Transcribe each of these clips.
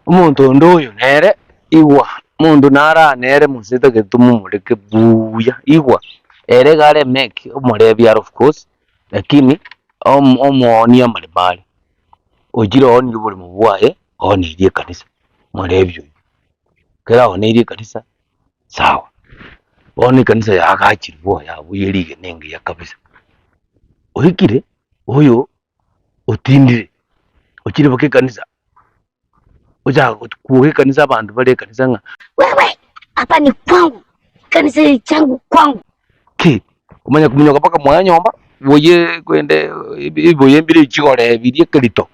Omonto onde oyo nere, igwa, omonto nare nere mose tagete tomomoreke buya, igwa, ere iga are emeki, omorebi are of course, lakini omo omoonia amaremo are, ochire oonie oboremo bwaye, ooneirie ekanisa, omorebi oyio. Ekero aoneirie ekanisa, sawa, bono ekanisa yaagachirwe bono yabuya rigena engiya kabisa. Oikire, oyo otindire, ochire mpaka ekanisa, ochaka kwoga ekanisa abanto bare ekanisa ng'a. Wewe hapa ni kwangu, kanisa hili changu kwangu. Ki, omanye kominyoka mpaka mwaye nyomba, boyee korende ebibuya mbire chigoree biria ekerito,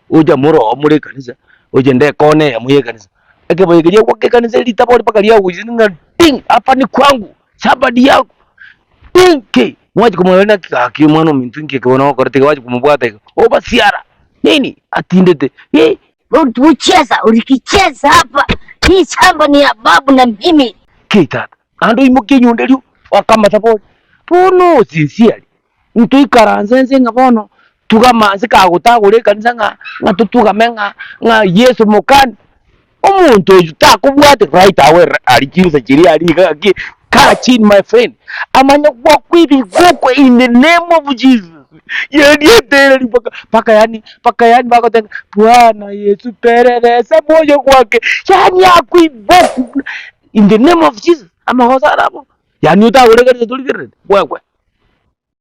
ocha more oo more ekanisa, oche nde ekona eyemo ya ekanisa. Ekebuya keria gwaka ekanisa ritabori mpaka riagoisire ng'a ting! Hapa ni kwangu, shamba ni yangu, ting! Ki, mwachia komorora naki gaki omwana ominto inki eke bono ogokora tiga bachia komobwata iga, obasiara, nini? Atindete, hii. Ucheza ulikicheza hapa, hii shamba ni ya babu na mimi. Ki tata, naende oimokie enyundo erio oake amasabori, bono sincerely, ntoikaranse nse ng'a bono tugama nse kagotagora ekanisa ng'a ng'a totugame ng'a ng'a Yeso mokani, omonto oyio takobwate right away aria chinsa chiria aria iga gaki, kaa chini my friend, amanye goakwa ebigokwa in the name of Jesus, yerieta ere mpaka mpaka yaani mpaka yaani bagoteba Bwana Yesu pereresa moyo gwake, yaani akwe iboko buna in the name of Jesus, amagoso are abwo, yaani otagore ekanisa torigerereti, bwekwe.